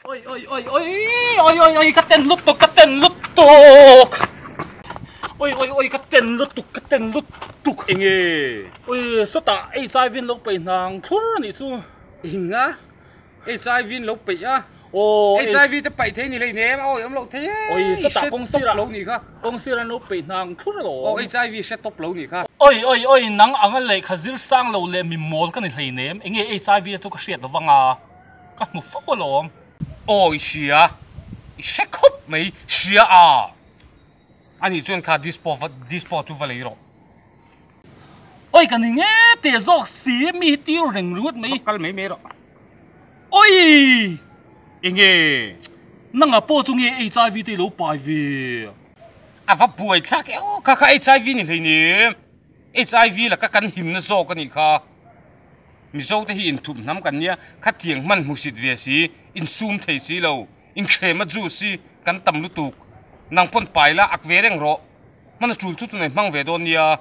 Oi oi oi oi oi oi oi ka ten lutuk ka ten lutuk oi oi oi ka ten lutuk ka ten lutuk Enge? Oi sawtah HIV in lo peih hnang thlur a nih chu. Inga? HIV in lo peih a? Aw HIV te paih thei ni hleinem a awih awm loh thei e. Oi sawtah kawng sirah hre tawp lo nih kha. Kawng sirah an lo peih hnang thlur alawm. Aw HIV hre tawp lo nih kha. Oi oi oi nang anga lehkha zir sang lo leh mi mawl ka ni hleinem enge HIV chu ka hriat lovang a. Ka hmu fo alawm. Aw i hria, i hre khawp mai, hria a! Ani chuan kha dispo va dispo chu va lei rawh. Oi ka ni nge te zawk si, mi hi tir reng ringawt mai. Va kal mai mai rawh. Oi! Enge? Nanga pawh chu nge HIV te i lo pai ve? A va buai thlak e aw, kha kha HIV ni hleinem. HIV laka kan himna zawk a nih kha. Mizo te hi inthup hnam kan nia, khatiang hman hmusit ve si, insum thei si lo, inhrem a ju si, kan tam lutuk. Nang pawn pai la, ak ve reng rawh. Hman a tul thu chu nei hmang ve dawn nia.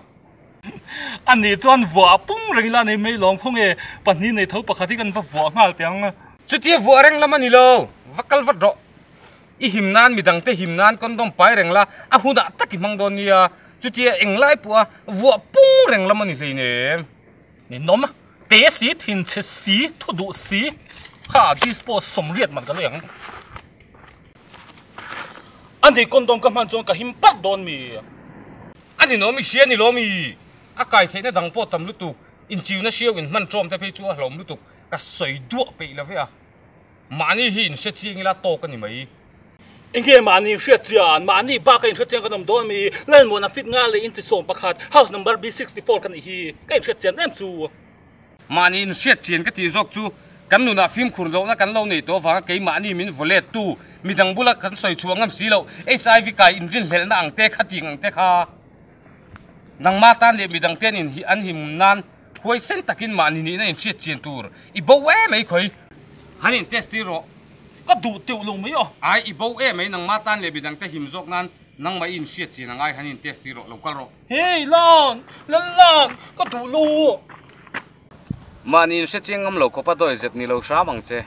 A nih chuan vuah pung reng ila nei mai lawm khaw nge, pahnih nei tho pakhat hi kan va vuah nghal teh ang. Chutia vuah reng lam a ni lo, va kal vat rawh. I him nan midang te him nan condom pai reng la, a hunah tak i hmang dawn nia. Chutia englai pawha vuah pung reng lam a ni hleinem. Ninawm a, te si, thinchhe si, thu duh si, kha dispose sawmriat man ka lei ang. A ni condom ka hman chuan ka him parh dawn mi. A ninawm i hria ni lo mi? A kai theihna dang pawh tam lutuk, inchiuna hriau in hman tawm te phei chu a hlawm lutuk, ka sawi duah peih lo ve a. Mahni hi in hre chiang ila tawk a ni mai. Enge mahni hriat chian? Mahni bak a inhre chiang kan awm dawn ami? Lalmuana fit nga leh inchi 11, house number B64 ka nih hi. Ka inhriat chian em chu? Mahni inhriat chian ka tih zawk chu kan nunah fimkhur lohna kan lo nei tawh avanga kei mahni min vaw let tu midang bula kan sawi chhuah ngam si loh HIV kai inrinhlelhna ang te kha tih ang te kha nangma tan leh midang ten in an him nan Huaisen takin mahni nihna inhriat chian tur i bo em mai khawi. Han in test tir rawh. Ka duh teuh lo mai aw. Ai i bo em mai nangma tan leh midangte him zawk nan nangmah i inhriat chian angai han in test tir rawh lo kal rawh. Hey Lan! Lan Lan! Ka duh lo. Mahni inhre chiang ngam lo khawpa dawi zep ni lo hram ang che.